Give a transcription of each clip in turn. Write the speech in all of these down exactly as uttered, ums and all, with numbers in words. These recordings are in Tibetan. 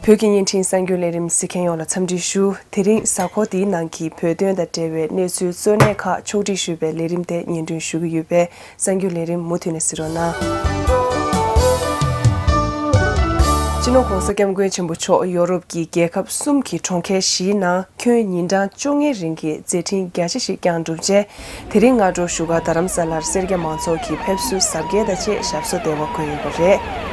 བོད་ཀྱི་བརྙན་འཕྲིན་གསར་འགྱུར་ལས་རིམ་གཟིགས་མཁན་ཡོངས་ལ་འཚམས་འདྲི་ཞུ། དེ་རིང་གཟའ་འཁོར་འདིའི་ནང་གི་བོད་དོན་དང་འབྲེལ་བའི་གནས་ཚུལ་གཙོ་གནད་ཁག་ཕྱོགས་སྒྲིག་ཞུས་པའི་ལས་རིམ་དེ་སྙན་སྒྲོན་ཞུ་གི་ཡོད་པས། གསར་འགྱུར་ལས་རིམ་མུ་མཐུད་ནས་གཟིགས་རོགས་གནང་། སྤྱི་ནོར་༧གོང་ས་༧སྐྱབས་མགོན་ཆེན་པོ་མཆོག་ཡོ་རོབ་ཀྱི་རྒྱལ་ཁབ་གསུམ་གྱི་གྲོང་ཁྱེར་བཞིའི་ནང་ཁྱོན་ཉིན་གྲངས་བཅོ་ལྔའི་རིང་གི་མཛད་འཕྲིན་རྒྱ་ཆེ་ཞིག་བསྐྱངས་གྲུབ་རྗེས། དེ་རིང་སྔ་དྲོ་བཞུགས་སྒར་རྡ་རམ་ས་ལར་སེར་སྐྱ་མང་ཚོགས་ཀྱིས་ཕེབས་བསུ་གཟབ་རྒྱས་དང་བཅས་ཞབས་སོར་བདེ་བར་འཁོད་ཡོད་པ་རེད།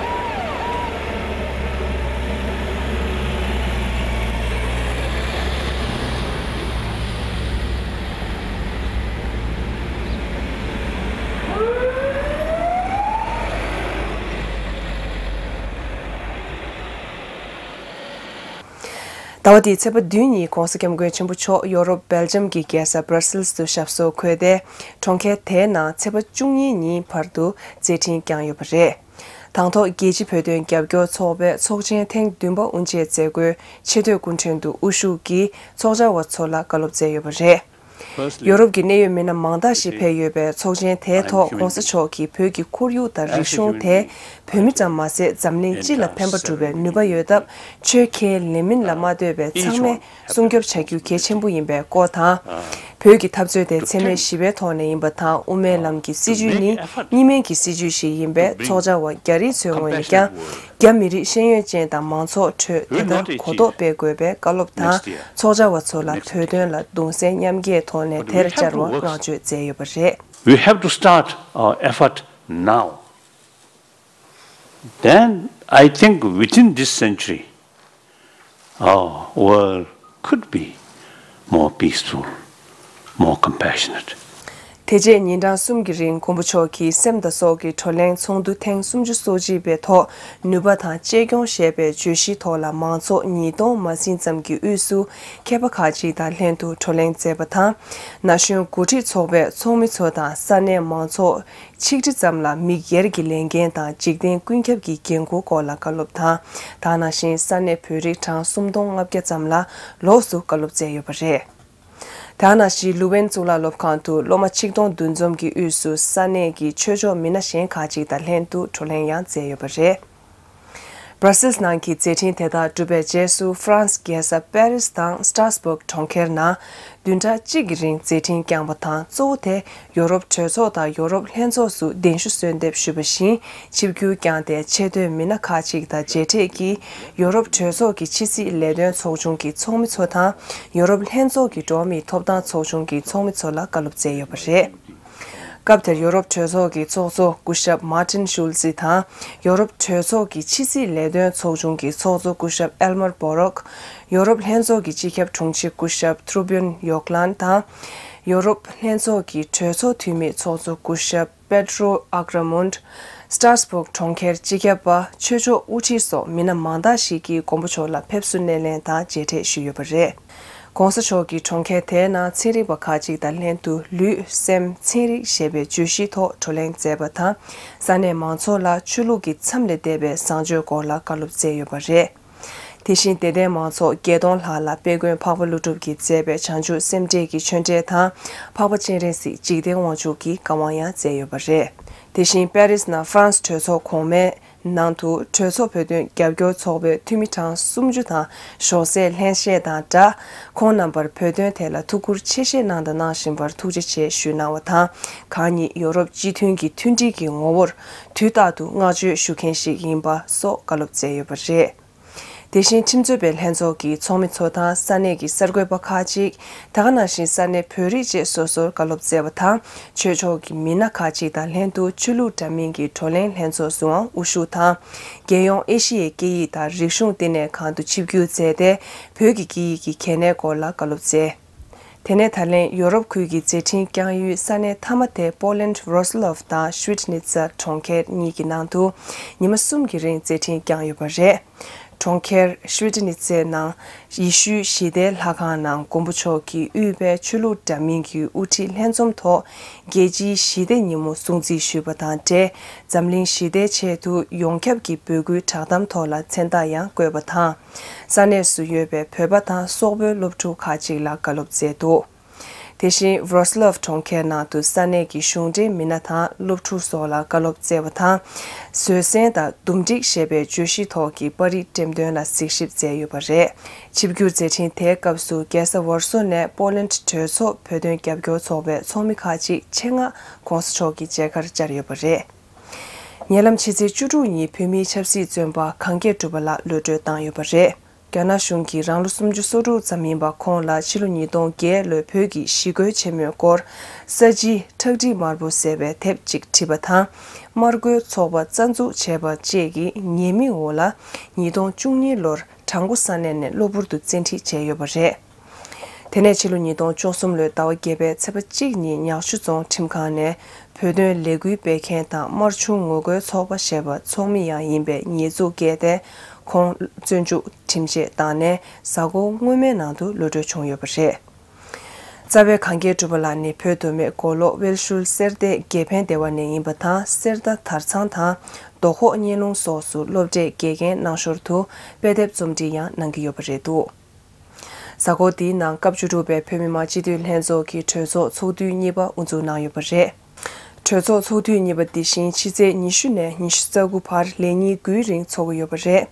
ཟླ་བ་འདིའི་ཚེས་པ་བདུན་ཉིན་༧གོང་ས་༧སྐྱབས་མགོན་ཆེན་པོ་མཆོག་ཡོ་རོབ་སྦེལ་ཇམ་གྱི་རྒྱལ་ས་སྦྲ་སིལ་དུ་ཞབས་སོར་འཁོད་དེ། གྲོང་ཁྱེར་དེའི་ནང་ཚེས་པ་བཅུ་གཉིས་ཉིན་བར་དུ་མཛད་འཕྲིན་བསྐྱངས་ཡོད་པ་རེད། དང་ཐོག་རྒྱལ་སྤྱིའི་བོད་དོན་རྒྱབ་སྐྱོར་ཚོགས་པའི་ཚོགས་ཆེན་ཐེངས་བདུན་པ་དབུ་འབྱེད་མཛད་སྒོའི་ཆེས་མཐོའི་སྐུ་མགྲོན་དུ་དབུ་བཞུགས་ཀྱིས་ཚོགས་བཅར་བ་ཚོ་ལ་བཀའ་སློབ་སྩལ་ཡོད་པ་རེད། ཡོ་རོབ་ཀྱི་གནད་ཡོད་མི་སྣ་མང་དག་ཞིག་ཕེབས་ཡོད་པའི་ཚོགས་ཆེན་དེའི་ཐོག་༧གོང་ས་མཆོག་གིས་བོད་ཀྱི་ཁོར་ཡུག་དང་རིག་གཞུང་དེ་བོད་མི་ཙམ་མ་ཟད་འཛམ་གླིང་སྤྱི་ལ་ཕན་པ་སྒྲུབ་པའི་ནུས་པ་ཡོད་སྟབས། ཆོས་ཁས་ལེན་མིན་ལ་མ་ལྟོས་པའི་ཚང་མས་སྲུང་སྐྱོབ་བྱ་རྒྱུ་གལ་ཆེན་པོ་ཡིན་པའི་སྐོར་དང་། བོད་ཀྱི་འཐབ་རྩོད་དེ་འཚེ་མེད་ཞི་བའི་ཐོག་ནས་ཡིན་པ་དང་། དབུ་མའི་ལམ་གྱི་སྲིད་བྱུས་ནི་གཉིས་སྨན་གྱི་སྲིད་བྱུས་ཤིག་ཡིན་པས། ཚོགས་བཅར་བ་རྒྱ་རིགས་ཚོའི་ངོས་ནས་ཀྱང་། རྒྱ་མི་རིགས་ཤེས་ཡོན་ཅན་དང་མང་ཚོགས་ཁྲོད་དེ་ལྟར་གོ་རྟོགས་སྤེལ་དགོས་པའི་བཀའ་སློབ་དང་། ཚོགས་བཅར་བ་ཚོ་ལ་བོད་དོན་ལ་གདུང་སེམས་མཉམ་སྐྱེད་ཐོག་ནས་དེར་བཅར་བར་བསྔགས་བརྗོད་མཛད་ཡོད་པ་རེད། We have to start our effort now. Then I think within this century, our world could be more peaceful, more compassionate. དེ་རྗེས་ཉིན་གྲངས་གསུམ་གྱི་རིང་མགོན་པོ་མཆོག་གིས་སེམས་དང་སྲོག་གི་བགྲོ་གླེང་ཚོགས་འདུ་ཐེངས་སུམ་ཅུ་སོ་གཅིག་པའི་ཐོག་ནུས་པ་དང་གཅེས་སྐྱོང་ཞེས་པའི་བརྗོད་གཞིའི་ཐོག་ལ་མང་ཚོགས་ཉིས་སྟོང་མ་ཟིན་ཙམ་གྱི་དབུས་སུ་མཁས་པ་ཁག་ཅིག་དང་ལྷན་དུ་བགྲོ་གླེང་མཛད་པ་དང་། ན་གཞོན་འགོ་ཁྲིད་ཚོགས་པས་ཚོགས་མི་ཚོ་དང་ས་གནས་མང་ཚོགས་ཆིག་ཁྲི་ཙམ་ལ་མི་སྒེར་གྱི་ལས་འགན་དང་འཇིག་རྟེན་ཀུན་ཁྱབ་ཀྱི་འགན་འཁུར་སྐོར་ལ་བཀའ་སློབ་དང་། དེ་ནང་བཞིན་ས་གནས་བོད་རིགས་གྲངས་སུམ་སྟོང་ལྔ་བརྒྱ་ཙམ་ལ་ལོགས་སུ་བཀའ་སློབ་སྩལ་ཡོད་པ་རེད། དེ་ནང་བཞིན་ལུ་ཝེན་གཙུག་ལག་སློབ་ཁང་དུ་སློབ་མ་ཆིག་སྟོང་བདུན་འཛོམས་ཀྱི་དབུས་སུ་ས་གནས་ཀྱི་ཆོས་ཕྱོགས་མི་སྣ་གཞན་ཁག་ཅིག་དང་ལྷན་དུ་བགྲོ་གླེང་ཡང་མཛད་ཡོད་པ་རེད། སྦྲ་སིལ་ནང་གི་མཛད་འཕྲིན་དེ་དག་གྲུབ་པའི་རྗེས་སུ། ཧྥ་རན་སི་རྒྱལ་ས་པེ་རིས་དང་སྟྲ་སྦུག་གྲོང་ཁྱེར་ནང་བདུན་ཕྲག་གཅིག་གི་རིང་མཛད་འཕྲིན་བསྐྱངས་པ་དང་། གཙོ་བོ་དེ་ཡོ་རོབ་གྲོས་ཚོགས་དང་ཡོ་རོབ་ལྷན་ཚོགས་སུ་གདན་ཞུ་གསོལ་འདེབས་ཞུས་པ་བཞིན་ཆིབས་བསྒྱུར་བསྐྱངས་ཏེ། ཆེས་མཐོའི་མི་སྣ་ཁག་ཅིག་དང་མཇལ་འཕྲད་ཀྱིས། ཡོ་རོབ་གྲོས་ཚོགས་ཀྱི་ཕྱི་སྲིད་ལས་དོན་ཚོགས་ཆུང་གི་ཚོགས་མི་ཚོ་དང་། ཡོ་རོབ་ལྷན་ཚོགས་ཀྱི་འགྲོ་བ་མིའི་ཐོབ་ཐང་ཚོགས་ཆུང་གི་ཚོགས་མི་ཚོ་ལ་བཀའ་སློབ་སྩལ་ཡོད་པ་རེད། སྐབས་དེར་ཡོ་རོབ་གྲོས་ཚོགས་ཀྱི་ཚོགས་གཙོ་སྐུ་ཞབས་མར་ཏིན་ཤུལ་ཙི་དང་། ཡོ་རོབ་གྲོས་ཚོགས་ཀྱི་ཕྱི་སྲིད་ལས་དོན་ཚོགས་ཆུང་གི་ཚོགས་གཙོ་སྐུ་ཞབས་ཨེལ་མར་བྷོ་རོག་ཡོ་རོབ་ལྷན་ཚོགས་ཀྱི་སྤྱི་ཁྱབ་དྲུང་ཆེ་སྐུ་ཞབས་ཐུར་བྷིན་ཡོག་ལན་དང་། ཡོ་རོབ་ལྷན་ཚོགས་ཀྱི་གྲོས་ཚོགས་འཐུས་མི་ཚོགས་གཙོ་སྐུ་ཞབས་པེ་ཏྲོ་ཨག་ར་མུན། སྟྲ་སྦུག་གྲོང་ཁྱེར་སྤྱི་ཁྱབ་པ། ཆོས་ཕྱོགས་དབུ་ཁྲིད་སོགས་མི་སྣ་མང་དག་ཞིག་གིས་མགོན་པོ་མཆོག་ལ་ཕེབས་བསུ་སྣེ་ལེན་དང་མཇལ་འཕྲད་ཞུས་ཡོད་པ་རེད། ༸གོང་ས་མཆོག་གིས་གྲོང་ཁྱེར་དེའི་ནང་ཚན་རིག་པ་ཁག་ཅིག་དང་ལྷན་དུ་ལུས་སེམས་ཚན་རིག་ཞེས་པའི་བརྗོད་གཞིའི་ཐོག་བགྲོ་གླེང་མཛད་པ་དང་། ས་གནས་མང་ཚོགས་ལ་ཆོས་ལུགས་ཀྱི་མཚམས་ལས་འདས་པའི་བཟང་སྤྱོད་སྐོར་ལ་བཀའ་སློབ་སྩལ་ཡོད་པ་རེད། དེ་བཞིན་དད་ལྡན་མང་ཚོགས་བརྒྱད་སྟོང་ལྷག་ལ་དཔལ་མགོན་འཕགས་པ་ཀླུ་སྒྲུབ་ཀྱིས་མཛད་པའི་བྱང་ཆུབ་སེམས་འགྲེལ་གྱི་ཆོས་འབྲེལ་དང་། འཕགས་པ་སྤྱན་རས་གཟིགས་འཇིག་རྟེན་དབང་ཕྱུག་གི་བཀའ་དབང་ཡང་སྩལ་ཡོད་པ་རེད། དེ་བཞིན་པེ་རིས་ནང་ཧྥ་རན་སི་གྲོས་ཚོགས་གོང་མའི་ནང་དུ་གྲོས་ཚོགས་བོད་དོན་རྒྱབ་སྐྱོར་ཚོགས་པའི་འཐུས་མི་གྲངས་སུམ་ཅུ་དང་ཞོགས་ཟས་ལྷན་བཞེས་དང་སྦྲགས། ཁོང་རྣམ་པར་བོད་དོན་ཐད་ལ་ཐུགས་ཁུར་ཆེ་བཞེས་གནང་དང་གནང་བཞིན་པར་ཐུགས་རྗེ་ཆེ་ཞུས་གནང་བ་དང་། གང་ཉིད་ཡོ་རོབ་སྤྱི་མཐུན་གྱི་མཐུན་སྒྲིལ་གྱི་ངོ་བོར་དུས་རྟག་ཏུ་བསྔགས་བརྗོད་ཞུ་མཁན་ཞིག་ཡིན་པ་སོགས་བཀའ་སློབ་སྩལ་ཡོད་པ་རེད། དེ་བཞིན་ཁྲིམས་རྩོད་པའི་ལྷན་ཚོགས་ཀྱི་ཚོགས་མི་ཚོ་དང་ས་གནས་ཀྱི་གསར་འགོད་པ་ཁག་ཅིག་དེ་ག་ནང་བཞིན་ས་གནས་བོད་རིགས་བཅས་སོ་སོར་བཀའ་སློབ་སྩལ་བ་དང་། ཆོས་ཕྱོགས་ཀྱི་མི་སྣ་ཁག་ཅིག་དང་ལྷན་དུ་ཆོས་ལུགས་འདྲ་མིན་གྱི་བགྲོ་གླེང་ལྷན་ཚོགས་སུའང་དབུ་བཞུགས་དང་། རྒྱལ་ཡོངས་ཨེ་ཤི་ཡའི་སྐད་ཡིག་དང་རིག་གཞུང་བསྟི་གནས་ཁང་དུ་ཆིབས་བསྒྱུར་མཛད་དེ། བོད་ཀྱི་སྐད་ཡིག་གི་གལ་གནད་སྐོར་ལ་བཀའ་སློབ་སྩལ། དེ་ནས་ད་ལན་ཡོ་རོབ་ཁུལ་གྱི་མཛད་འཕྲིན་བསྐྱངས་ཡུལ་ས་གནས་མཐའ་མ་དེ་པོ་ལན་རོ་སི་ལོབ་དང་ཤུའི་ནི་ཙེ་གྲོང་ཁྱེར་གཉིས་ཀྱི་ནང་དུ་ཉི་མ་གསུམ་གྱི་རིང་མཛད་འཕྲིན་བསྐྱངས་ཡོད་པ་རེད། གྲོང་ཁྱེར་ཤུའི་ནི་ཙེ་ནང་ཡེ་ཤུའི་ཞི་བདེའི་ལྷ་ཁང་ནང་མགོན་པོ་མཆོག་གིས་དབུས་པའི་ཆོས་ལུགས་འདྲ་མིན་གྱི་དབུ་ཁྲིད་ལྷན་འཛོམས་ཐོག་རྒྱལ་སྤྱིའི་ཞི་བདེ་ཉིན་མོ་སྲུང་བརྩི་ཞུས་པ་དང་འབྲེལ། འཛམ་གླིང་ཞི་བདེའི་ཆེད་དུ་ཡོངས་ཁྱབ་ཀྱི་འབོད་སྐུལ་བསྒྲགས་གཏམ་ཐོག་ལ་མཚན་རྟགས་ཡང་བཀོད་པ་དང་། ས་གནས་སུ་ཡོད་པའི་བོད་པ་དང་སོག་པོའི་སློབ་ཕྲུག་ཁག་ཅིག་ལ་བཀའ་སློབ་སྩལ་འདུག་དེ་བཞིན་ཝོ་རོ་སི་ལོབ་གྲོང་ཁྱེར་ནང་དུ་ས་གནས་ཀྱི་གཞུང་འབྲེལ་མི་སྣ་དང་སློབ་ཕྲུག་སོགས་ལ་བཀའ་སློབ་སྩལ་བ་དང་། བཟོད་བསྲན་དང་འདུམ་འགྲིག་ཞེས་པའི་བརྗོད་གཞི་ཐོག་གི་པར་རིས་འགྲེམས་སྟོན་ལ་གཟིགས་ཞིབ་མཛད་ཡོད་པ་རེད། ཆིབས་བསྒྱུར་མཛད་འཕྲིན་དེའི་སྐབས་སུ་རྒྱལ་ས་ཝར་སོ་ནས་པོ་ལན་གྲོས་ཚོགས་བོད་དོན་རྒྱབ་སྐྱོར་ཚོགས་པའི་ཚོགས་མི་ཁག་ཅིག་ཆེད་མངགས་གོང་ས་མཆོག་གི་མཇལ་ཁར་བཅར་ཡོད་པ་རེད། ཉེ་ལམ་ཕྱི་ཚེས་བཅུ་དྲུག་ཉིན་བོད་མིའི་ཆབ་སྲིད་བཙོན་པ་གངས་རྒྱལ་གྲུབ་པ་ལགས་གློད་གྲོལ་བཏང་ཡོད་པ་རེད། རྒྱ་ནག་གཞུང་གིས་རང་ལོ་སུམ་ཅུ་སོ་དྲུག་ཙམ་ཡིན་པ་ཁོང་ལ་ཕྱི་ལོ་ཉིས་སྟོང་བརྒྱད་ལོའི་བོད་ཀྱི་ཞི་རྒོལ་ཆེན་མོའི་སྐོར་ས་བྱིའི་ཁྲག་ཁྲིག་དམར་པོ་ཟེར་བའི་དེབ་ཅིག་བྲིས་པ་དང་། དམར་རྒོལ་ཚོགས་པ་རྩ་འཛུགས་བྱས་པ་བཅས་ཀྱི་ཉེས་མིང་འོག་ལ་ཉིས་སྟོང་བཅུ་གཉིས་ལོར་བྲག་འགོ་ས་གནས་ནས་གློ་བུར་དུ་བཙན་ཁྲིད་བྱས་ཡོད་པ་རེད། དེ་ནས་ཕྱི་ལོ་ཉིས་སྟོང་བཅུ་གསུམ་ལོའི་ཟླ་བ་བརྒྱད་པའི་ཚེས་པ་གཅིག་ཉིན་ཉག་ཆུ་རྫོང་ཁྲིམས་ཁང་ནས་བོད་དོན་ལས་འགུལ་སྤེལ་མཁན་དང་དམར་ཆུང་ངོ་རྒོལ་ཚོགས་པ་ཞེས་པ་ཚོགས་མི་ཡང་ཡིན་པའི་ཉེས་འཛུགས་བཀལ་ཏེ། ཁོང་བཙོན་འཇུག་ཁྲིམས་ཆད་བཏང་ནས་གཟའ་འཁོར་སྔོན་མའི་ནང་དུ་གློད་གྲོལ་བྱུང་ཡོད་པ་རེད། རྩ་བའི་གངས་རྒྱལ་གྲུབ་པ་ལགས་ནི་བོད་མདོ་སྨད་མགོ་ལོག་དབལ་ཤུལ་གསེར་རྟའི་དགེ་འཕེན་སྡེ་བ་ནས་ཡིན་པ་དང་། གསེར་རྟ་དར་ཚང་དང་རྡོ་ཁོག་སྙན་ལུང་སོགས་སུ་སློབ་གྲྭའི་དགེ་རྒན་གནང་ཞོར་དུ་དཔེ་དེབ་རྩོམ་འབྲི་ཡང་གནང་གི་ཡོད་པ་རེད་འདུག་གཟའ་འཁོར་འདིའི་ནང་སྐབས་བཅུ་དྲུག་པའི་བོད་མི་མང་སྤྱི་འཐུས་ལྷན་ཚོགས་ཀྱི་གྲོས་ཚོགས་ཚོགས་དུས་གཉིས་པ་དབུ་འཛུགས་གནང་ཡོད་པ་རེད། གྲོས་ཚོགས་ཚོགས་དུས་གཉིས་པ་འདི་བཞིན་ཕྱི་ཚེས་ཉི་ཤུ་ནས་ཉི་ཤུ་རྩ་དགུ་བར་ལས་ཉིན་དགུའི་རིང་འཚོགས་ཀྱི་ཡོད་པ་རེད།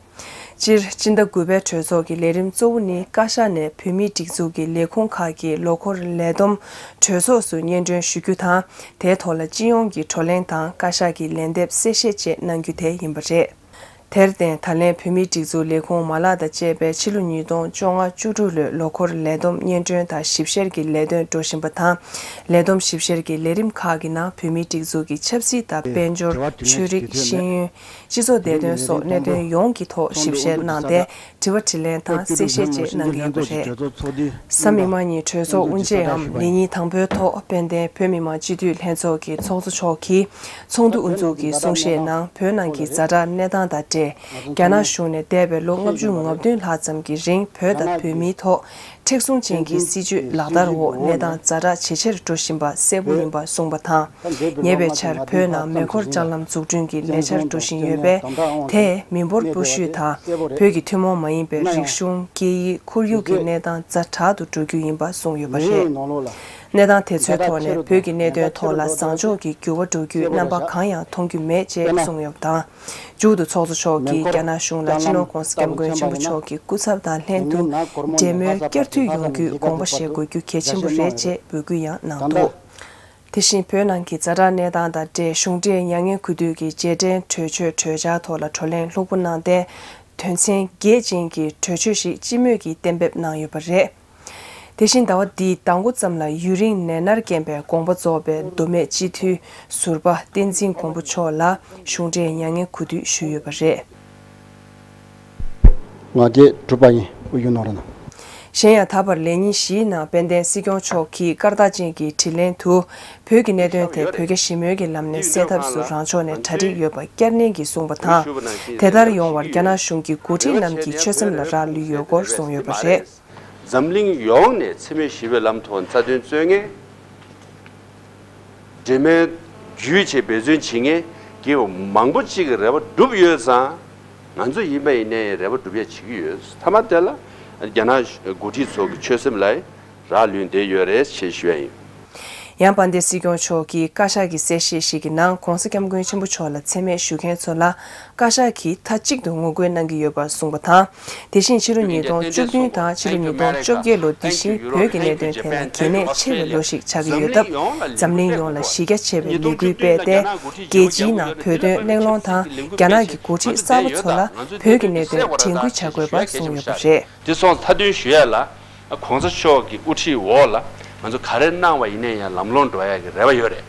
སྤྱིར་སྤྱི་ཟླ་དགུ་པའི་གྲོས་ཚོགས་ཀྱི་ལས་རིམ་གཙོ་བོ་ནི་བཀའ་ཤག་ནས་བོད་མིའི་སྒྲིག་འཛུགས་ཀྱི་ལས་ཁུངས་ཁག་གི་ལོ་འཁོར་ལས་བསྡོམས་གྲོས་ཚོགས་སུ་སྙན་སྒྲོན་ཞུ་རྒྱུ་དང་། དེའི་ཐོག་ལ་སྤྱི་ཡོངས་ཀྱི་བགྲོ་གླེང་དང་བཀའ་ཤག་གི་ལན་འདེབས་གསལ་བཤད་བཅས་གནང་རྒྱུ་དེ་ཡིན་པ་རེད། དེར་བརྟེན། ད་ལན་བོད་མིའི་སྒྲིག་འཛུགས་ལས་ཁུངས་མ་ལག་དང་བཅས་པའི་ཕྱི་ལོ་ཉིས་སྟོང་བཅོ་ལྔ་བཅུ་དྲུག་ལོའི་ལོ་འཁོར་ལས་བསྡོམས་སྙན་སྒྲོན་དང་ཞིབ་བཤེར་གྱི་ལས་དོན་འགྲོ་བཞིན་པ་དང་། ལས་བསྡོམས་ཞིབ་བཤེར་གྱི་ལས་རིམ་ཁག་གི་ནང་བོད་མིའི་སྒྲིག་འཛུགས་ཀྱི་ཆབ་སྲིད་དང་དཔལ་འབྱོར། ཆོས་རིག། ཤེས་ཡོན། སྤྱི་ཚོགས་བདེ་དོན་སོགས་གནད་དོན་ཡོངས་ཀྱི་ཐོག་ཞིབ་བཤེར་གནང་སྟེ། དྲི་བ་དྲིས་ལན་དང་གསལ་བཤད་བཅས་གནང་གི་ཡོད་པ་རེད། གཟའ་མིག་དམར་ཉིན་གྲོས་ཚོགས་དབུ་འབྱེད་འམ་ལས་ཉིན་དང་པོའི་ཐོག་དཔལ་ལྡན་བོད་མི་མང་སྤྱི་འཐུས་ལྷན་ཚོགས་ཀྱི་ཚོགས་གཙོ་མཆོག་གིས་ཚོགས་འདུ་དབུ་འཛུགས་ཀྱིས་གསུང་བཤད་ནང་བོད་ནང་གི་ཛ་དྲག་གནས་སྟངས་དང་འབྲེལ། རྒྱ་ནག་གཞུང་ནས་འདས་པའི་ལོ་ལྔ་བཅུ་ང་བདུན་ལྷག་ཙམ་གྱི་རིང་བོད་དང་བོད་མིའི་ཐོག་མཁྲེགས་བཟུང་ཅན་གྱི་སྲིད་བྱུས་ལག་བསྟར་འོག་གནས་སྟངས་ཛ་དྲག་ཇེ་ཆེར་འགྲོ་བཞིན་པ་གསལ་པོ་ཡིན་པ་གསུངས་པ་དང་། ཉེ་བའི་ཆར་བོད་ནང་མེ་འཁོར་ལྕགས་ལམ་འཛུགས་སྐྲུན་གྱི་ལས་འཆར་འགྲོ་བཞིན་ཡོད་པས། དེས་མི་འབོར་སྤོ་བཤུད་དང་། བོད་ཀྱི་ཐུན་མོང་མ་ཡིན་པའི་རིག་གཞུང་། སྐད་ཡིག་ཁོར་ཡུག་གི་གནས་སྟངས་ཛ་དྲག་ཏུ་འགྲོ་རྒྱུ་ཡིན་པ་གསུངས་ཡོད་པ་རེད། གནས་སྟངས་དེ་ཚོའི་ཐོག་ནས་བོད་ཀྱི་གནད་དོན་ཐོག་ལ་བཟང་ཕྱོགས་ཀྱི་འགྱུར་བ་འགྲོ་རྒྱུའི་རྣམ་པ་གང་ཡང་མཐོང་རྒྱུ་མེད་ཅེས་གསུངས་ཡོད་པ་དང་། མཇུག་ཏུ་ཚོགས་གཙོ་མཆོག་གིས་རྒྱ་ནག་གཞུང་ལ་སྤྱི་ནོར་༧གོང་ས་༧སྐྱབས་མགོན་ཆེན་པོ་མཆོག་གི་སྐུ་ཚབ་དང་ལྷན་དུ་འབྲེལ་མོལ་བསྐྱར་མཐུད་ཡོང་རྒྱུའི་དགོངས་པ་བཞེས་དགོས་རྒྱུ་གལ་ཆེན་པོ་རེད་ཅེས་འབོད་སྐུལ་ཡང་གནང་འདུག་དེ་བཞིན་བོད་ནང་གི་ཛ་དྲག་གནས་སྟངས་དང་འབྲེལ་གཞུང་འབྲེལ་མྱ་ངན་གུས་འདུད་ཀྱི་རྗེས་དྲན་གྲོས་ཆོད་གྲོས་འཆར་ཐོག་ལ་བགྲོ་གླེང་ལྷུག་པོ་གནང་སྟེ། དོན་ཚན་བརྒྱད་ཅན་གྱི་གྲོས་ཆོད་ཞིག་སྤྱི་མོས་ཀྱིས་གཏན་འབེབས་གནང་ཡོད་པ་རེད། དེ་བཞིན་ཟླ་བ་འདིའི་ཟླ་མགོ་ཙམ་ལ་ཡུན་རིང་ནད་མནར་རྐྱེན་པས་དགོངས་པ་རྫོགས་པའི་མདོ་སྨད་སྤྱི་འཐུས་ཟུར་པ་བསྟན་འཛིན་མགོན་པོ་མཆོག་ལ་གཞུང་འབྲེལ་མྱ་ངན་གུས་འདུད་ཞུས་ཡོད་པ་རེད། ང་བཅས་གྲུབ་པ་ཡིན། དབུ་བཞུགས་གནང་རོགས་གནང་། གཞན་ཡང་ད་བར་ལས་ཉིན་བཞིའི་ནང་དཔལ་ལྡན་སྲིད་སྐྱོང་མཆོག་གིས་སྐར་རྟགས་ཅན་གྱི་དྲིས་ལན་དུ། བོད་ཀྱི་གནད་དོན་དེ་བོད་རྒྱ་ཞི་མོལ་གྱི་ལམ་ནས་སེལ་ཐབས་སུ་རང་ཕྱོགས་ནས་གྲ་སྒྲིག་ཡོད་པ་བསྐྱར་ནན་གྱིས་གསུངས་པ་དང་། དེ་ལྟར་ཡོང་བར་རྒྱ་ནག་གཞུང་གི་འགོ་ཁྲིད་རྣམས་ཀྱི་ཆོད་སེམས་ལ་རག་ལུས་ཡོད་སྐོར་གསུངས་ཡོད་པ་རེད། འཛམ་གླིང་ཡོངས་ནས་འཚེ་མེད་ཞི་བའི་ལམ་ཐོག་རྩ་དོན་རྩོད་མཁན། འབྲེལ་མོལ་བརྒྱུད་བྱས་འབད་བརྩོན་བྱེད་མཁན་གྱི་མང་པོ་གཅིག་གི་རེ་བ་བསྒྲུབས་ཡོད་ཙང་། ང་ཚོ་ཡིན་པ་ཡིན་ནའི་རེ་བ་སྒྲུབ་ཡ་བྱེད་ཀྱི་ཡོད། མཐའ་མ་དེ་ལ་རྒྱ་ནག་འགོ་ཁྲིད་ཚོ་གི་ཆོད་སེམས་ལ་རག་ལུས་བསྡད་ཡོད་རེད་ཅེས་ཞུ་ཡ་ཡིན། ཡང་དཔལ་ལྡན་སྲིད་སྐྱོང་མཆོག་གིས་བཀའ་ཤག་གི་གསལ་བཤད་ཞིག་གི་ནང་༧གོང་ས་༧སྐྱབས་མགོན་ཆེན་པོ་མཆོག་ལ་མཚན་སྨད་ཞུ་མཁན་ཚོ་ལ་བཀའ་ཤག་གིས་མཐའ་གཅིག་ཏུ་ངོ་རྒོལ་གནང་གི་ཡོད་པ་གསུངས་པ་དང་། དེ་བཞིན་ཕྱི་ལོ་ཉིས་སྟོང་བཅུ་བདུན་དང་ཕྱི་ལོ་ཉིས་སྟོང་བཅོ་བརྒྱད་ལོ་འདི་བཞིན་བོད་ཀྱི་གནད་དོན་ཐད་ལ་གལ་གནད་ཆེ་བའི་ལོ་ཞིག་ཆགས་ཀྱི་ཡོད་སྟབས། འཛམ་གླིང་ཡོངས་ལ་གཞི་རྒྱ་ཆེ་བའི་ལས་འགུལ་སྤེལ་ཏེ། རྒྱལ་སྤྱིའི་ནང་བོད་དོན་གླེང་སློང་དང་རྒྱ་ནག་གི་འགོ་ཁྲིད་གསར་པ་ཚོ་ལ་བོད་ཀྱི་གནད་དོན་དྲན་སྐུལ་བྱ་དགོས་པ་གསུངས་ཡོད་པ་རེད། དེ་སོང་མཐའ་དོན་ཞུ་ཡ་ལ། ༸གོང་ས་མཆོག་གི་དབུ་ཁྲིད་འོག་ལ་ང་ཚོ་ག་རེ་གནང་བ་ཡིན་ན་ཡང་ལམ་ལྷོང་འགྲོ་ཡ་གི་རེ་བ་ཡོད་རེད།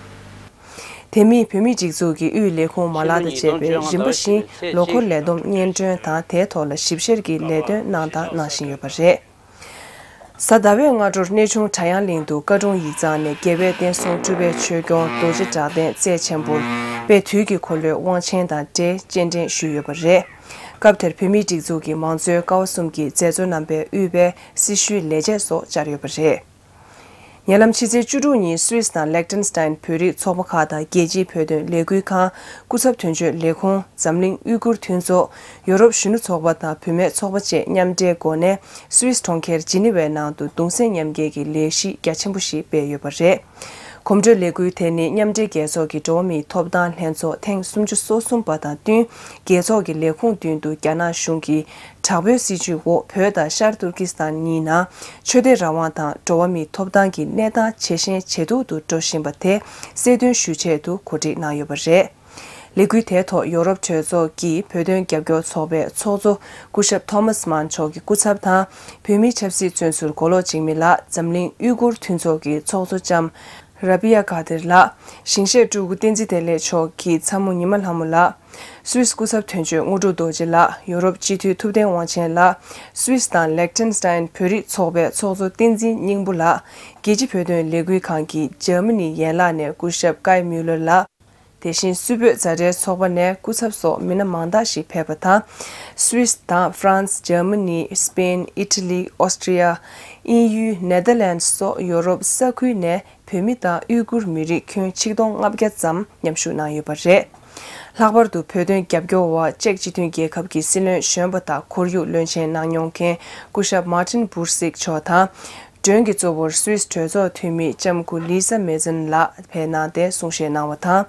དེ་མིན་བོད་མིའི་སྒྲིག་འཛུགས་ཀྱི་དབུས་ལས་ཁུངས་མ་ལག་དང་བཅས་པས་རིམ་པ་བཞིན་ལོ་འཁོར་ལས་བསྡོམས་སྙན་སྒྲོན་དང་དེའི་ཐོག་ལ་ཞིབ་བཤེར་གྱི་ལས་དོན་གནང་དང་གནང་བཞིན་ཡོད་པ་རེད། གཟའ་ཟླ་བའི་སྔ་དྲོར་གནས་ཆུང་བྲག་གཡང་གླིང་དུ་བཀའ་དྲུང་ཡིག་ཚང་ནས་རྒྱལ་བའི་བསྟན་སྲུང་སྤྲུལ་པའི་ཆོས་སྐྱོང་རྡོ་རྗེ་གྲགས་ལྡན་རྩལ་ཆེན་པོར་དཔལ་དུས་ཀྱི་འཁོར་ལོའི་དབང་ཆེན་དང་འབྲེལ་སྤྱན་འདྲེན་ཞུས་ཡོད་པ་རེད། སྐབས་དེར་བོད་མིའི་སྒྲིག་འཛུགས་ཀྱི་མང་གཙོའི་ཀ་བ་གསུམ་གྱི་མཛད་གཙོ་རྣམ་པས་དབུས་པའི་སྲི་ཞུའི་ལས་བྱེད་སོགས་བཅར་ཡོད་པ་རེད། ཉེ་ལམ་ཕྱི་ཚེས་བཅུ་དྲུག་ཉིན་སུད་སི་དང་ལེག་ཏེན་སི་ཏན་བོད་རིགས་ཚོགས་པ་ཁག་དང་རྒྱལ་སྤྱིའི་བོད་དོན་ལས་འགུལ་ཁང་། སྐུ་ཚབ་དོན་གཅོད་ལས་ཁུངས། འཛམ་གླིང་ཨུ་གུར་མཐུན་ཚོགས། ཡོ་རོབ་གཞོན་ནུ་ཚོགས་པ་དང་བུད་མེད་ཚོགས་པ་བཅས་མཉམ་འབྲེལ་སྒོ་ནས་སུད་སི་གྲོང་ཁྱེར་ཇི་ནི་ཝའི་ནང་དུ་གདུང་སེམས་མཉམ་སྐྱེད་ཀྱི་ལས་གཞི་རྒྱ་ཆེན་པོ་ཞིག་སྤེལ་ཡོད་པ་རེད། གོམ་བགྲོད་ལས་འགུལ་དེ་ནི་མཉམ་འབྲེལ་རྒྱལ་ཚོགས་ཀྱི་འགྲོ་བ་མིའི་ཐོབ་ཐང་ལྷན་ཚོགས་ཐེངས་སུམ་ཅུ་སོ་གསུམ་པ་དང་བསྟུན། རྒྱལ་ཚོགས་ཀྱི་ལས་ཁུངས་མདུན་དུ་རྒྱ་ནག་གཞུང་གི་དྲག་པོའི་སྲིད་བྱུས་འོག་བོད་དང་ཤར་ཏུར་ཀི་སི་ཐན་གཉིས་ནང་ཆོས་དད་རང་དབང་དང་འགྲོ་བ་མིའི་ཐོབ་ཐང་གི་གནས་སྟངས་ཇེ་ཞན་ཇེ་སྡུག་ཏུ་འགྲོ་བཞིན་པ་དེ་གསལ་སྟོན་ཞུ་ཆེད་དུ་གོ་སྒྲིག་གནང་ཡོད་པ་རེད། ལས་འགུལ་དེའི་ཐོག་ཡོ་རོབ་གྲོས་ཚོགས་ཀྱི་བོད་དོན་རྒྱབ་སྐྱོར་ཚོགས་པའི་ཚོགས་གཙོ་སྐུ་ཞབས་ཐོ་མཱས་མཱན་མཆོག་གི་སྐུ་ཚབ་དང་། བོད་མིའི་ཆབ་སྲིད་བཙོན་ཟུར་མགོ་ལོག་འཇིགས་མེད་ལགས། འཛམ་གླིང་ཨུ་གུར་མཐུན་ཚོགས་ཀྱི་ཚོགས་གཙོ་ལྕམ་ར་བི་ཡ་ཀ་དིར་ལགས། ཞིང་གཤེགས་སྤྲུལ་སྐུ་བསྟན་འཛིན་བདེ་ལེགས་མཆོག་གི་ཚ་མོ་ཉི་མ་ལྷ་མོ་ལགས། སུད་སི་སྐུ་ཚབ་དོན་གཅོད་དངོས་གྲུབ་རྡོ་རྗེ་ལགས། ཡོ་རོབ་སྤྱི་འཐུས་ཐུབ་བསྟན་དབང་ཆེན་ལགས། སུད་སི་དང་ལེག་ཏེན་སི་ཏན་བོད་རིགས་ཚོགས་པའི་ཚོགས་གཙོ་བསྟན་འཛིན་སྙིང་པོ་ལགས། རྒྱལ་སྤྱི་བོད་དོན་ལས་འགུལ་ཁང་གི་འཇར་མ་ནི་ཡན་ལག་ནས་སྐུ་ཞབས་ཀའི་མིའུ་ལར་ལགས། དེ་བཞིན་སུད་བོད་མཛའ་འབྲེལ་ཚོགས་པ་ནས་སྐུ་ཚབ་སོགས་མི་སྣ་མང་དག་ཞིག་ཕེབས་པ་དང་། སུད་སི་དང་ཧྥ་རན་སི། འཇར་མ་ནི། སི་པེན། ཨི་ཊ་ལི། ཨོ་སི་ཀྲི་ཡ། དབྱིན་ཡུལ། ནེ་དར་ལན་སི་སོགས་ཡོ་རོབ་ས་ཁུལ་ནས་བོད་མི་དང་ཨུ་གུར་མི་རིགས་ཁྱོན་ཆིག་སྟོང་ལྔ་བརྒྱ་ཙམ་མཉམ་ཞུགས་གནང་ཡོད་པ་རེད། ལྷག་པར་དུ་བོད་དོན་རྒྱབ་སྐྱོར་བ་ཅེཀ་སྤྱི་མཐུན་རྒྱལ་ཁབ་ཀྱི་སྲིད་བློན་གཞོན་པ་དང་ཁོར་ཡུག་བློན་ཆེན་གནང་མྱོང་མཁན་སྐུ་ཞབས་མཱ་ཏིན་བུར་སིག་མཆོག་དང་། མགྲོན་གྱི་གཙོ་བོར་སུད་སི་གྲོས་ཚོགས་འཐུས་མི་ལྕམ་སྐུ་ལི་ས་མེ་ཛིན་ལགས་ཕེབས་གནང་སྟེ་གསུང་བཤད་གནང་བ་དང་།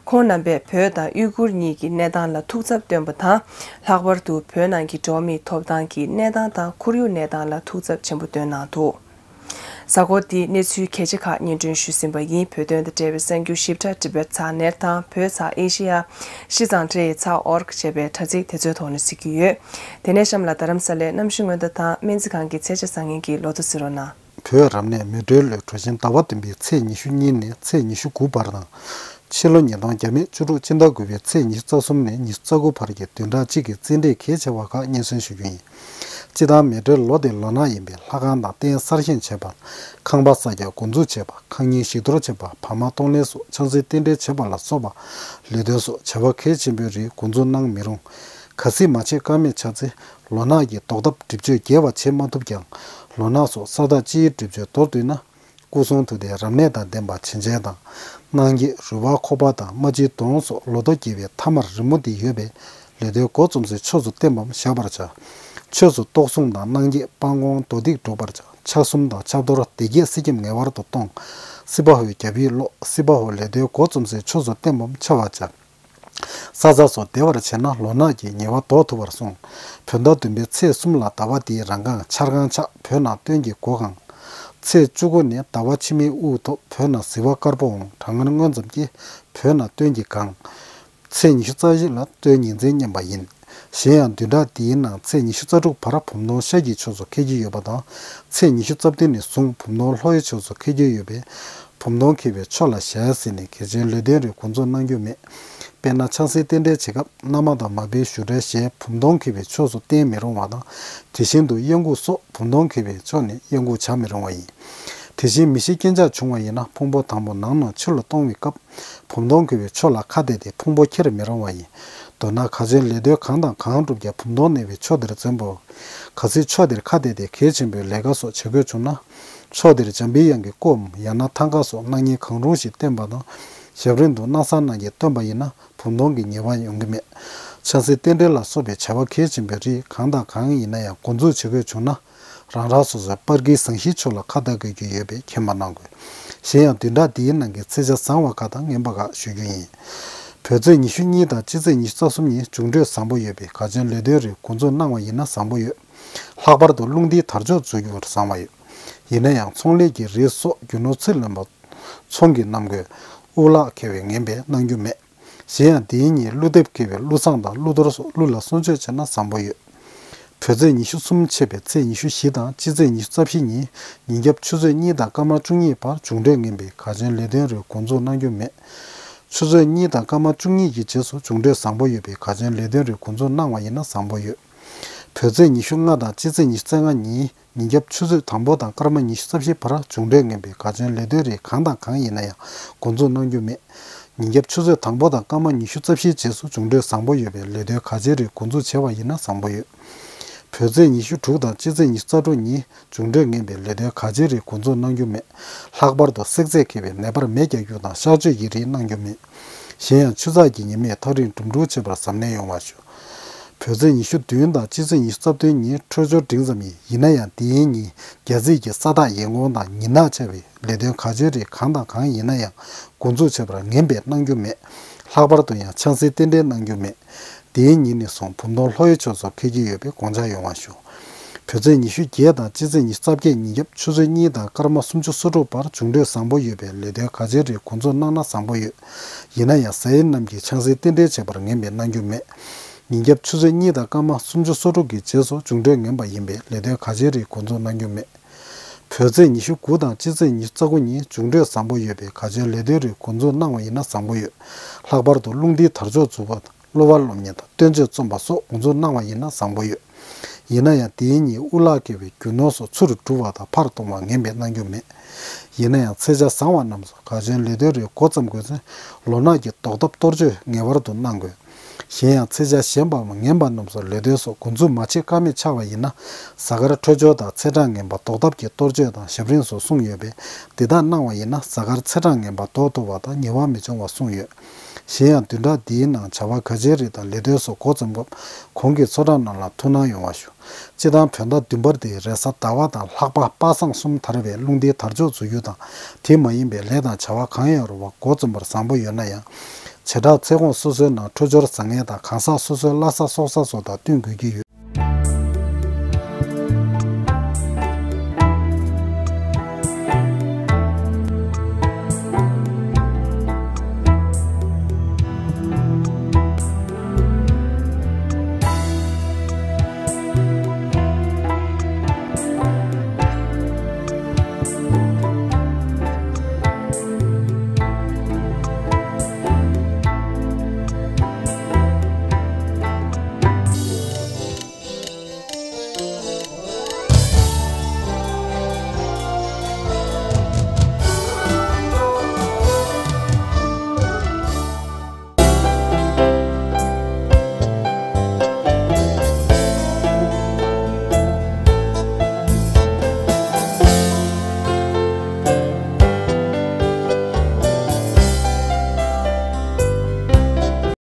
ཁོང་རྣམ་པས་བོད་དང་ཨུ་གུར་གཉིས་ཀྱི་གནས་སྟངས་ལ་ཐུགས་འཚབ་བཏོན་པ་དང་། ལྷག་པར་དུ་བོད་ནང་གི་འགྲོ་བ་མིའི་ཐོབ་ཐང་གི་གནས་སྟངས་དང་ཁོར་ཡུག་གནས་སྟངས་ལ་ཐུགས་འཚབ་ཆེན་པོ་བཏོན་གནང་འདུག། གཟའ་འཁོར་འདིའི་གནས་ཚུལ་གལ་ཆེ་ཁག་སྙན་སྒྲོན་ཞུས་ཟིན་པ་ཡིན། བོད་དོན་དང་འབྲེལ་བའི་གསར་འགྱུར་ཞིབ་ཕྲ་ཊི་བེཊ་ཚགས་ནེཊ་དང་བོད་ཚགས་ཨེ་ཤེ་ཡ། ཤིས་ཙང་ཊའེ་ཚགས་ཨོར་གི་ཅེས་པའི་དྲ་ཚིགས་དེ་ཚོའི་ཐོག་ནས་གཟིགས་ཀྱི་ཡོད། དེ་ནས་གཤམ་ལ་རྡ་རམ་ས་ལའི་གནམ་གཤིས་སྔོན་བརྡ་དང་སྨན་རྩིས་ཁང་གི་ཚེས་ཆ་བཟང་ངན་གྱི་ལོ་ཐོ་གཟིགས་རོགས་གནང་། བོད་རབ་གནས་མེ་སྤྲེལ་ལོའི་གྲོ་ཆེན་ཟླ་བ་བདུན་པའི་ཚེས་ཉི་ཤུ་གཉིས་ནས་ཚེས་ཉི་ཤུ་དགུ་བར་དང་། ཕྱི་ལོ་ཉིས་སྟོང་བརྒྱ་མེད་བཅུ་དྲུག་སྤྱི་ཟླ་དགུ་པའི་ཚེས་ཉི་ཤུ་རྩ་གསུམ་ནས་ཉི་ཤུ་རྩ་དགུ་བར་གྱི་བདུན་ཕྲག་གཅིག་གི་རྩིས་འབྲས་གལ་ཆེ་བ་ཁག་སྙན་སེང་ཞུ་རྒྱུ་ཡིན། སྤྱི་བཏང་མེ་སྤྲེལ་ལོ་དེའི་ལོ་ནག་ཡིན་པས་ལྷ་ཁང་དང་རྟེན་གསར་བཞེངས་བྱེད་པ། ཁང་པ་གསར་རྒྱག་འགོ་འཛུགས་བྱེད་པ། ཁང་རྙིང་ཞིག་གཏོར་བྱེད་པ། བར་མ་གཏོང་ལེན་སོགས་ཕྱག་འཚལ་རྟེན་འབྲེལ་བྱེད་པ་ལ་སོགས་པ། ལས་དོན་སོགས་བྱ་བ་གལ་ཆེན་པོའི་རིགས་འགོ་འཛུགས་གནང་མི་རུང་། གལ་སྲིད་མ་བྱེད་ཀ་མེད་ཆགས་ཚེ། ལོ་ནག་གི་ཟློག་ཐབས་སྒྲིབ་བཅོས་རྒྱས་པ་བྱེད་མ་ཐུབ་ཀྱང་། ལོ་ནག་སོགས་ས་བདག་སྤྱིའི་སྒྲིབ་བཅོས་མདོར་བསྡུས་ན། སྐུ་གསུང་ཐུགས་ལྡན་རབ་གནས་དང་ལྡན་པ་བྱིན་ཅན་དང་། གནང་སྐྱེས་རུས་པ་ཁོག་པ་དང་རྨ་ཆུའི་དོང་སོགས་ལོ་ཐོ་རྒྱས་པའི་ཐ་མར་རི་མོ་འདི་ཡོད་པས། ལས་དོན་འགོ་རྩོམ་སའི་ཕྱོགས་སུ་བརྟན་པའམ་བཞག་པར་བྱ། ཆོས་སུ་གཏོགས་སྲུང་དང་གནང་སྐྱེས་སྤང་སྐོང་མདོ་སྡིག་སྒྲུབ་པར་བྱ། ཕྱག་གསུམ་དང་ཕྱག་རྡོར་སྡེ་བརྒྱད་གསེར་སྐྱེམས་ངེས་པར་དུ་གཏོང་། སྲིད་པ་ཧོའི་རྒྱ་བིའི་ཀློག། སྲིད་པ་ཧོ་ལས་དོན་འགོ་རྩོམ་སའི་ཕྱོགས་སུ་བརྟན་པའམ་འཆའ་བར་བྱ། ས་ཟ་སོགས་བདེ་བར་བྱས་ན་ལོ་ནག་གི་ཉེས་པ་ཟློག་ཐུབ་པར་གསུངས། བོད་ཟླ་བདུན་པའི་ཚེས་གསུམ་ལ་ཟླ་བ་འདིའི་རང་གང་འཆར་གང་ཆགས་བོད་ནང་སྟོན་གྱི་འགོ་གང་། ཚེས་བཅུ་དགུ་ནས་ཟླ་བ་ཕྱི་མའི་དབུགས་ཐོབ་བོད་ནང་ཟིལ་བ་དཀར་པོའམ་གྲང་ངར་མངོན་ཙམ་གྱིས་བོད་ནང་སྟོན་གྱི་གང་། ཚེས་ཉི་ཤུ་རྩ་བཞི་ལ་སྟོན་ཉིན་མཚན་བསྙེན་པ་ཡིན། གཞན་ཡང་བདུན་ཕྲག་འདིའི་ནང་ཚེས་ཉི་ཤུ་རྩ་དྲུག་བར་བུམ་སྟོང་ཤར་གྱི་ཕྱོགས་སུ་འཁེལ་གྱི་ཡོད་པ་དང་། ཚེས་ཉི་ཤུ་རྩ་བདུན་ནས་བཟུང་བུམ་སྟོང་ལྷོ་ཡི་ཕྱོགས་སུ་འཁེལ་གྱི་ཡོད་པས། བུམ་སྟོང་འཁེལ་བའི་ཕྱོགས་ལ་ཞལ་གཟིགས་ནས་གལ་ཆེའི་ལས་དོན་རིགས་འགོ་འཛུགས་གནང་རྒྱུ་མེད། དཔེར་ན་ཕྱག་འཚལ་རྟེན་འབྲེལ་བྱེད་སྐབས་མནའ་མ་དང་མ་པའི་བཞུགས་གྲལ་ཞལ་བུམ་སྟོང་འཁེལ་བའི་ཕྱོགས་སུ་བསྟན་མི་རུང་བ་དང་། དེ་བཞིན་དུ་གཡང་འགུགས་སོགས་བུམ་སྟོང་འཁེལ་བའི་ཕྱོགས་ནས་གཡང་འགུགས་བྱ་མི་རུང་བ་ཡིན། དེ་བཞིན་མི་ཤི་རྐྱེན་ཆག་བྱུང་བ་ཡིན་ན་ཕུང་པོ་དང་པོ་ནང་ནས་ཕྱི་ལ་གཏོང་བའི་སྐབས་བུམ་སྟོང་འཁེལ་བའི་ཕྱོགས་ལ་ཁ་གཏད་དེ་ཕུང་པོ་འཁྱེར་མི་རུང་བ་ཡིན། མདོར་ན་གལ་ཆེའི་ལས་དོན་གང་དང་གང་བསྒྲུབ་ཀྱང་བུམ་སྟོང་གནས་པའི་ཕྱོགས་དེར་འཛོམས་དགོས། གལ་སྲིད་ཕྱོགས་དེར་ཁ་གཏད་དེ་གལ་ཆེན་པོའི་ལས་ཀ་སོགས་བྱེད་དགོས་བྱུང་ན། ཕྱོགས་དེར་འཇམ་པའི་དབྱངས་ཀྱི་སྐུའམ་ཡང་ན་ཐང་ཀ་སོགས་སྣང་བརྙན་གང་རུང་ཞིག་བསྟན་པ་དང་། ཞབས་རིམ་དུ་སྣང་གསལ་སྣང་བརྙན་སྟོན་པ་ཡིན་ན་བུམ་སྟོང་གི་ཉེས་པ་ཡོང་གི་མེད། ཕྱག་འཚལ་རྟེན་འབྲེལ་ལ་སོགས་པའི་བྱ་བ་གལ་ཆེན་པོའི་རིགས་གང་དང་གང་ཡིན་ན་ཡང་འགོ་འཛུགས་བྱེད་དགོས་བྱུང་ན། རང་རང་སོ་སོའི་པར་གྱི་ཟངས་གཞིའི་ཕྱོགས་ལ་ཁ་གཏད་དགོས་ཀྱི་ཡོད་པས་མཁྱེན་པ་གནང་དགོས། གཞན་ཡང་བདུན་ཕྲག་འདིའི་ནང་གི་ཚེས་ཆ་བཟང་བ་ཁག་དང་ངན་པ་ཁག་ཞུ་རྒྱུ་ཡིན། བོད་ཚེས་ཉི་ཤུ་གཉིས་དང་སྤྱི་ཚེས་ཉི་ཤུ་རྩ་གསུམ་ཉིན་འབྱུང་འཕྲོད་བཟང་པོ་ཡོད་པས་གལ་ཆེའི་ལས་དོན་རིགས་འགོ་འཛུགས་གནང་བ་ཡིན་ན་བཟང་པོ་ཡོད། ལྷག་པར་དུ་རླུང་རྟའི་དར་ལྕོག་འཛུལ་རྒྱུར་བཟང་བ་ཡོད། ཡིན་ན་ཡང་ཚོང་ལས་ཀྱི་རིགས་སོགས་རྒྱུ་ནོར་ཚུར་ལེན་པ། ཚོང་གི་གནམ་སྒོས། དབུ་ལག་འཁེལ་བའི་ངན་པས་གནང་རྒྱུ་མེད། གཞན་ཡང་འདིའི་ཉིན་ཀླུ་འདེབས་འཁེལ་བའི་ཀླུ་བསངས་དང་ཀླུ་གཏོར་སོགས་ཀླུ་ལ་གསོལ་མཆོད་བྱས་ན་བཟང་པོ་ཡོད། བོད་ཚེས་ཉི་ཤུ་གསུམ་ཆད་པའི་ཚེས་ཉི་ཤུ་བཞི་དང་སྤྱི་ཚེས་ཉི་ཤུ་རྩ་བཞི་ཉིན་ཉིན་རྒྱབ་ཆུ་ཚོད་གཉིས་དང་སྐར་མ་བཅུ་གཉིས་བར་འབྱུང་འཕྲོད་ངན་པས་གལ་ཆེའི་ལས་དོན་རིགས་འགོ་འཛུགས་གནང་རྒྱུ་མེད། ཆུ་ཚོད་གཉིས་དང་སྐར་མ་བཅུ་གཉིས་ཀྱི་རྗེས་སུ་འབྱུང་འཕྲོད་བཟང་པོ་ཡོད་པས་གལ་ཆེའི་ལས་དོན་རིགས་འགོ་འཛུགས་གནང་བ་ཡིན་ན་བཟང་པོ་ཡོད། བོད་ཚེས་ཉི་ཤུ་ལྔ་དང་སྤྱི་ཚེས་ཉི་ཤུ་རྩ་ལྔ་ཉིན། ཉིན་རྒྱབ་ཆུ་ཚོད་དང་པོ་དང་སྐར་མ་ཉི་ཤུ་རྩ་བཞི་བར་འབྱུང་འཕྲོད་ངན་པས་གལ་ཆེའི་ལས་དོན་རིགས་གང་དང་གང་ཡིན་ན་ཡང་འགོ་འཛུགས་གནང་རྒྱུ་མེད། ཉིན་རྒྱབ་ཆུ་ཚོད་དང་པོ་དང་སྐར་མ་ཉི་ཤུ་རྩ་བཞིའི་རྗེས་སུ་འབྱུང་འཕྲོད་བཟང་པོ་ཡོད་པས་ལས་དོན་གལ་ཆེའི་རིགས་འགོ་འཛུགས་བྱས་པ་ཡིན་ན་བཟང་པོ་ཡོད། བོད་ཚེས་ཉི་ཤུ་དྲུག་དང་སྤྱི་ཚེས་ཉི་ཤུ་རྩ་དྲུག་ཉིན་འབྱུང་འཕྲོད་ངན་པའི་ལས་དོན་ག་ཅིའི་རིགས་འགོ་འཛུགས་གནང་རྒྱུ་མེད། ལྷག་པར་དུ་བསྲེག་རྫས་འཁེལ་བའི་ནད་པར་མེ་རྒྱག་རྒྱུ་དང་གཤག་བཅོས་ཀྱི་རིགས་གནང་རྒྱུ་མེད། གཞན་ཡང་ཆུ་ཚགས་ཀྱི་ཉི་མས་ཐག་རིང་འགྲིམ་འགྲུལ་བྱེད་པར་གཟབ་ནན་ཡོང་བ་ཞུ། བོད་ཚེས་ཉི་ཤུ་བདུན་དང་སྤྱི་ཚེས་ཉི་ཤུ་རྩ་བདུན་ཉིན་འཕྲོད་སྦྱོར་འབྲིང་ཙམ་ཡིན། ཡིན་ན་ཡང་དེའི་ཉིན་རྒྱ་རྩིས་ཀྱི་ས་རྟགས་ཡན་གོང་དང་ཉིན་ནག་ཆགས་པའི་ལས་དོན་ག་ཅིའི་རིགས་གང་དང་གང་ཡིན་ན་ཡང་འགོ་འཛུགས་བྱེད་པར་ངན་པས་གནང་རྒྱུ་མེད། ལྷག་པར་དུ་ཡང་ཆང་སའི་རྟེན་འབྲེལ་གནང་རྒྱུ་མེད། དེའི་ཉིན་ནས་བཟུང་བུམ་སྟོང་ལྷོ་ཡི་ཕྱོགས་སུ་འཁེལ་གྱི་ཡོད་པའི་དགོངས་འཇགས་ཡོང་བ་ཞུ། བོད་ཚེས་ཉི་ཤུ་བརྒྱད་དང་སྤྱི་ཚེས་ཉི་ཤུ་རྩ་བརྒྱད་ཉིན་རྒྱབ་ཆུ་ཚོད་གཉིས་དང་སྐར་མ་སུམ་ཅུ་སོ་དྲུག་བར་འབྱུང་འཕྲོད་བཟང་པོ་ཡོད་པའི་ལས་དོན་ག་ཅིའི་རིགས་འགོ་འཛུགས་གནང་ན་བཟང་པོ་ཡོད། ཡིན་ན་ཡང་ཟས་རྣམས་ཀྱིས་ཆང་སའི་རྟེན་འབྲེལ་བྱེད་པར་ངན་པས་གནང་རྒྱུ་མེད། ཉིན་རྒྱབ་ཆུ་ཚོད་གཉིས་དང་སྐར་མ་སུམ་ཅུ་སོ་དྲུག་གི་རྗེས་སུ་འབྱུང་འཕྲོད་ངན་པ་ཡིན་པས་ལས་དོན་ག་ཅིའི་རིགས་འགོ་འཛུགས་གནང་རྒྱུ་མེད། བོད་ཚེས་ཉི་ཤུ་དགུ་དང་སྤྱི་ཚེས་ཉི་ཤུ་རྩ་དགུ་ཉིན་འབྱུང་འཕྲོད་བཟང་པོ་ཡོད་པའི་ག་ཅིའི་ལས་དོན་རིགས་འགོ་འཛུགས་གནང་བ་ཡིན་ན་བཟང་པོ་ཡོད། ལྷག་པར་དུ་རླུང་རྟའི་དར་ལྕོག་འཛུགས་པ་དང་གླུ་བ་སློབ་གཉེར་དང་སྟོན་ཆས་རྩོམ་པ་སོགས་འགོ་འཛུགས་གནང་བ་ཡིན་ན་བཟང་པོ་ཡོད། ཡིན་ན་ཡང་དེའི་ཉིན་དབུ་ལག་འཁེལ་བའི་རྒྱུ་ནོར་སོགས་ཚུར་བསྒྲུབ་པ་དང་ཕར་གཏོང་བ་ངན་པས་གནང་རྒྱུ་མེད། ཡིན་ན་ཡང་ཚེས་ཆ་བཟང་བ་རྣམས་སུ་ག་ཅིའི་ལས་དོན་རིགས་འགོ་བརྩམ་དགོས་ཚེ་ལོ་ནག་གི་ལྡོག་ཐབས་གཏོར་སྐྱོན་ངེས་པར་དུ་གནང་དགོས། གཞན་ཡང་ཚེས་ཆ་གཞན་པའམ་ངན་པ་རྣམས་སུ་ལས་དོན་སོགས་འགོ་འཛུགས་མ་བྱེད་ཀ་མེད་ཆགས་པ་ཡིན་ན། གཟའ་སྐར་འཕྲོད་སྦྱོར་དང་ཚེས་གྲངས་ངན་པ་ལྡོག་ཐབས་ཀྱི་གཏོར་སྐྱོན་དང་ཞབས་རིམ་སོགས་གསུངས་ཡོད་པས། འདི་དག་གནང་བ་ཡིན་ན་གཟའ་སྐར་ཚེས་གྲངས་ངན་པ་ལྡོག་ཐུབ་པ་དང་ཉེ་བ་མི་འབྱུང་བ་གསུངས་ཡོད། གཞན་ཡང་བདུན་ཕྲག་འདིའི་ནང་བྱ་བ་ག་ཅིའི་རིགས་དང་ལས་དོན་སོགས་འགོ་བརྩམ་སྐབས་གོང་གི་ཚོགས་གྲངས་རྣམས་ལ་ཐུགས་སྣང་ཡོང་བ་ཞུ། སྤྱིར་བཏང་བོད་ཟླ་བདུན་པ་འདིའི་རེས་གཟའ་ཟླ་བ་དང་ལྷག་པ་པ་སངས་གསུམ་དར་བའི་རླུང་རྟའི་དར་ལྕོག་འཛུགས་རྒྱུ་དང་དེ་མ་ཡིན་པའི་ལས་དང་བྱ་བ་གང་ཡང་རུང་བ་འགོ་རྩོམ་པར་བཟང་པོ་ཡོད་ན་ཡང་། བྱེ་བྲག་ཚེ་གོང་སོ་སོའི་ནང་འཕྲོད་སྦྱོར་བཟང་ངན་དང་གང་ཟག་སོ་སོའི་བླ་གཟའ་སྲོག་གཟའ་སོགས་དང་བསྟུན་དགོས་ཀྱི་ཡོད།